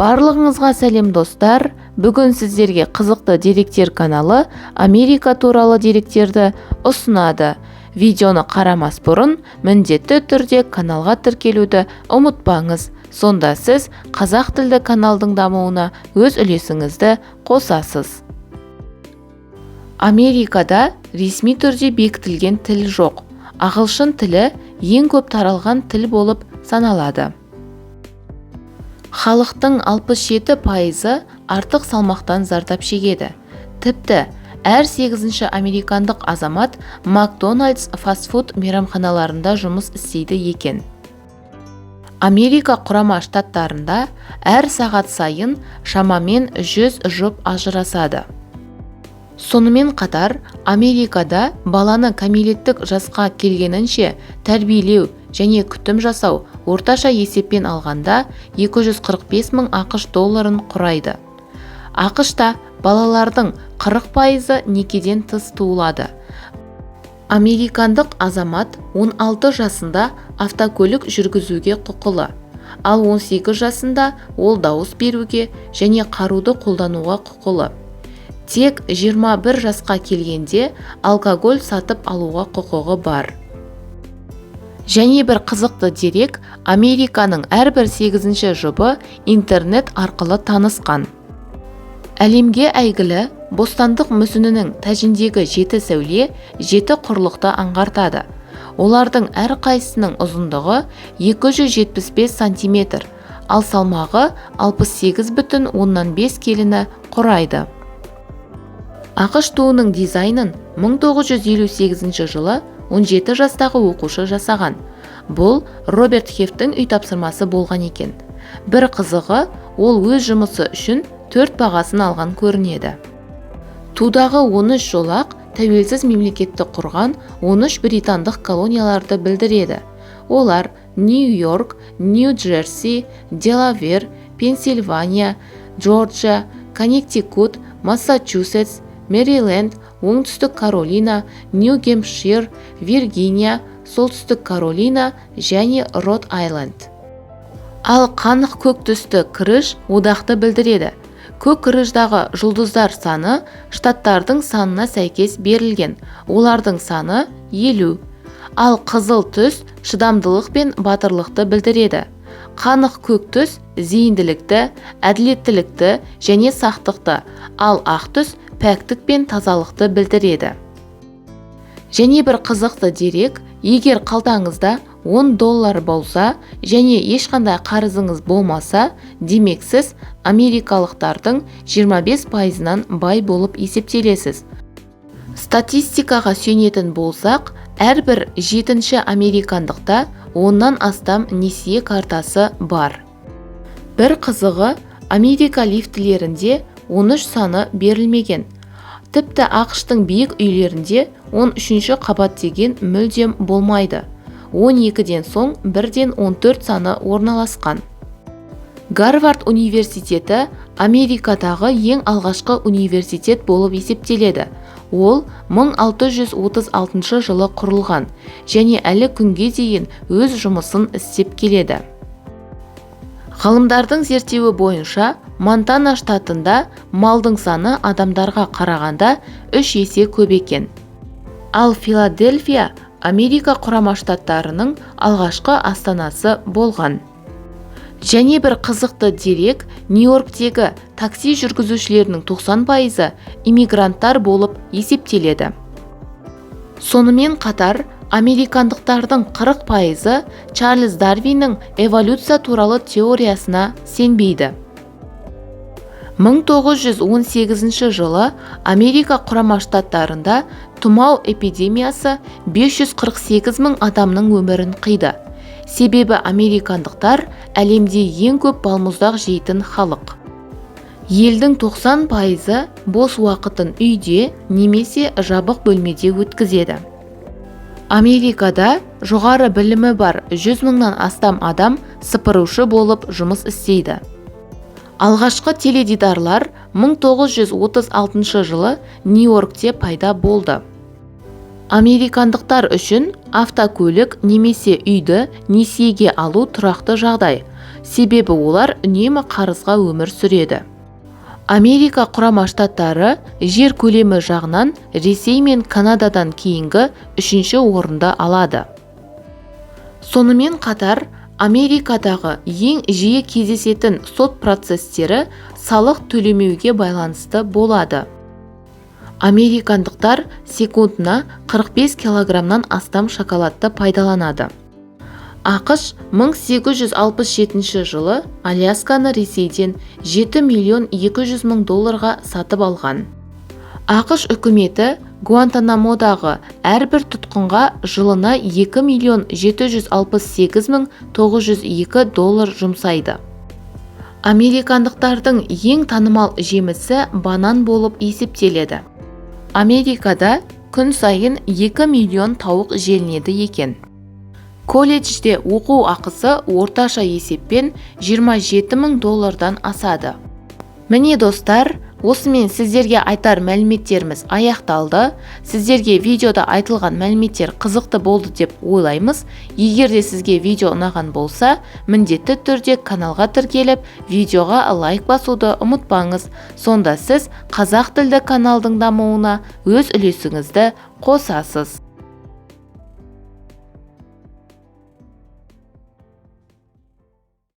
Барлығыңызға сәлем, достар! Бүгін сіздерге «Қызықты деректер» каналы Америка туралы деректерді ұсынады. Видеоны қарамас бұрын міндетті түрде каналға тіркелуді ұмытпаңыз. Сонда сіз қазақ тілді каналдың дамуына өз үлесіңізді қосасыз. Америкада ресми түрде бекітілген тіл жоқ. Ағылшын тілі ең көп таралған тіл болып саналады. Халықтың 67%-ы артық салмақтан зардап шегеді. Тіпті әр сегізінші американдық азамат «Макдональдс» фастфуд мейрамханаларында жұмыс істейді екен. Америка Құрама Штаттарында әр сағат сайын шамамен 100 жұп ажырасады. Сонымен қатар Америкада баланы кәмелеттік жасқа келгенінше тәрбиелеу және күтім жасау орташа есеппен алғанда 245 мың АҚШ долларын құрайды. АҚШ-та балалардың 40%-ы некеден тыс туылады. Американдық азамат 16 жасында автокөлік жүргізуге құқылы, ал 18 жасында ол дауыс беруге және қаруды қолдануға құқылы. Тек 21 жасқа келгенде алкоголь сатып алуға құқығы бар. Және бір қызықты дерек: Американың әрбір сегізінші жұбы интернет арқылы танысқан. Әлемге әйгілі Бостандық мүсінінің тәжіндегі жеті сәуле жеті құрлықты аңғартады. Олардың әрқайсысының ұзындығы 275 сантиметр, ал салмағы 68,5 келіні құрайды. АҚШ туының дизайнын 1958 жылы 17 жастағы оқушы жасаған. Бұл Роберт Хефтің үй тапсырмасы болған екен. Бір қызығы, ол өз жұмысы үшін 4 бағасын алған көрінеді. Тудағы 13 жолақ тәуелсіз мемлекетті құрған 13 британдық колонияларды білдіреді. Олар: Нью-Йорк, Нью-Джерси, Делавер, Пенсильвания, Джорджия, Коннектикут, Массачусетс, Мэриленд, Оңтүстік Каролина, Нью-Гэмпшир, Виргиния, Солтүстік Каролина және Род-Айленд. Ал қанық көк түсті крыж одақты білдіреді. Көк крыждағы жұлдыздар саны штаттардың санына сәйкес берілген, олардың саны 50. Ал қызыл түс шыдамдылық пен батырлықты білдіреді. Қанық көк түс зейінділікті, әділеттілікті және сақтықты, ал ақ түс пәктік пен тазалықты білдіреді. Және бір қызықты дерек: егер қалтаңызда 10 доллар болса және ешқандай қарызыңыз болмаса, демек, сіз америкалықтардың 25%-ынан бай болып есептелесіз. Статистикаға сүйенетін болсақ, әрбір жетінші американдықта 10-нан астам несие картасы бар. Бір қызығы, Америка лифтілерінде 13 саны берілмеген. Тіпті АҚШ-тың биік үйлерінде 13 қабат деген мүлдем болмайды, 12-ден соң бірден 14 саны орналасқан. Гарвард университеті Америкадағы ең алғашқы университет болып есептеледі. Ол 1636 жылы құрылған және әлі күнге дейін өз жұмысын істеп келеді. Ғалымдардың зерттеуі бойынша, Монтана штатында малдың саны адамдарға қарағанда үш есе көп екен. Ал Филадельфия Америка Құрама Штаттарының алғашқы астанасы болған. Және бір қызықты дерек: Нью-Йорктегі такси жүргізушілерінің 90%-ы иммигранттар болып есептеледі. Сонымен қатар американдықтардың 40%-ы Чарльз Дарвиннің эволюция туралы теориясына сенбейді. 1918 жылы Америка Құрама Штаттарында тұмау эпидемиясы 548 мың адамның өмірін қиды. Себебі американдықтар әлемде ең көп балмұздақ жейтін халық. Елдің 90%-ы бос уақытын үйде немесе жабық бөлмеде өткізеді. Америкада жоғары білімі бар 100 мыңнан астам адам сыпырушы болып жұмыс істейді. Алғашқы теледидарлар 1936 жылы Нью-Йоркте пайда болды. Американдықтар үшін автокөлік немесе үйді несиеге алу тұрақты жағдай. Себебі олар үнемі қарызға өмір сүреді. Америка Құрама Штаттары жер көлемі жағынан Ресей мен Канададан кейінгі үшінші орынды алады. Сонымен қатар, Америкадағы ең жиі кездесетін сот процестері салық төлемеуге байланысты болады. Американдықтар секундына 45 килограммнан астам шоколадты пайдаланады. АҚШ 1867 жылы Алясканы Ресейден 7 миллион 200 мың долларға сатып алған. АҚШ үкіметі Гуантанамодағы әрбір тұтқынға жылына 2 миллион 768 мың 902 доллар жұмсайды. Американдықтардың ең танымал жемісі банан болып есептеледі. Америкада күн сайын 2 миллион тауық желінеді екен. Колледжде оқу ақысы орташа есеппен 27 мың доллардан асады. Міне, достар, осымен сіздерге айтар мәліметтеріміз аяқталды. Сіздерге видеода айтылған мәліметтер қызықты болды деп ойлаймыз. Егер де сізге видео ұнаған болса, міндетті түрде каналға тіркеліп, видеоға лайк басуды ұмытпаңыз. Сонда сіз қазақ тілді каналдың дамуына өз үлесіңізді қосасыз.